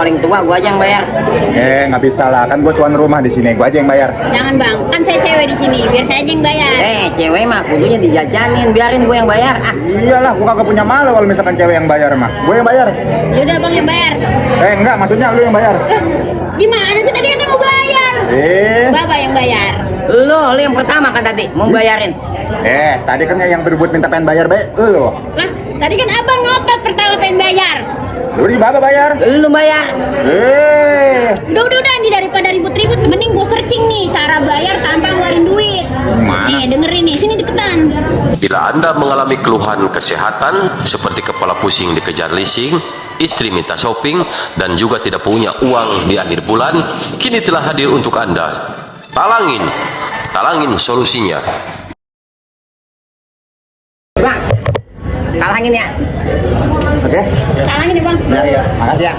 paling tua, gua aja yang bayar. Nggak bisa lah, kan gue tuan rumah di sini, gue aja yang bayar. Jangan bang, kan saya cewek di sini, biar saya aja yang bayar. Cewek mah kudunya dijajanin, biarin gua yang bayar. Ah, Iyalah, gue kagak punya malu kalau misalkan cewek yang bayar mah. Gue yang bayar. Yaudah bang yang bayar. Enggak, maksudnya lu yang bayar. Gimana sih tadi kata mau bayar? Bapak yang bayar. lu yang pertama kan tadi mau bayarin. Tadi kan yang berbuat minta pengen bayar, lu. Lah, tadi kan abang ngotot pertama pengen bayar. Lu di bapak bayar. Lu bayar. Udah, nih daripada ribut-ribut, mending gue searching nih cara bayar tanpa ngeluarin duit. Gimana? Nih, dengerin nih, sini deketan. Bila Anda mengalami keluhan kesehatan seperti kepala pusing dikejar leasing, istri minta shopping, dan juga tidak punya uang di akhir bulan, kini telah hadir untuk Anda. Talangin solusinya. Bang, talangin ya. Oke. Talangin nih bang. Ya, makasih ya.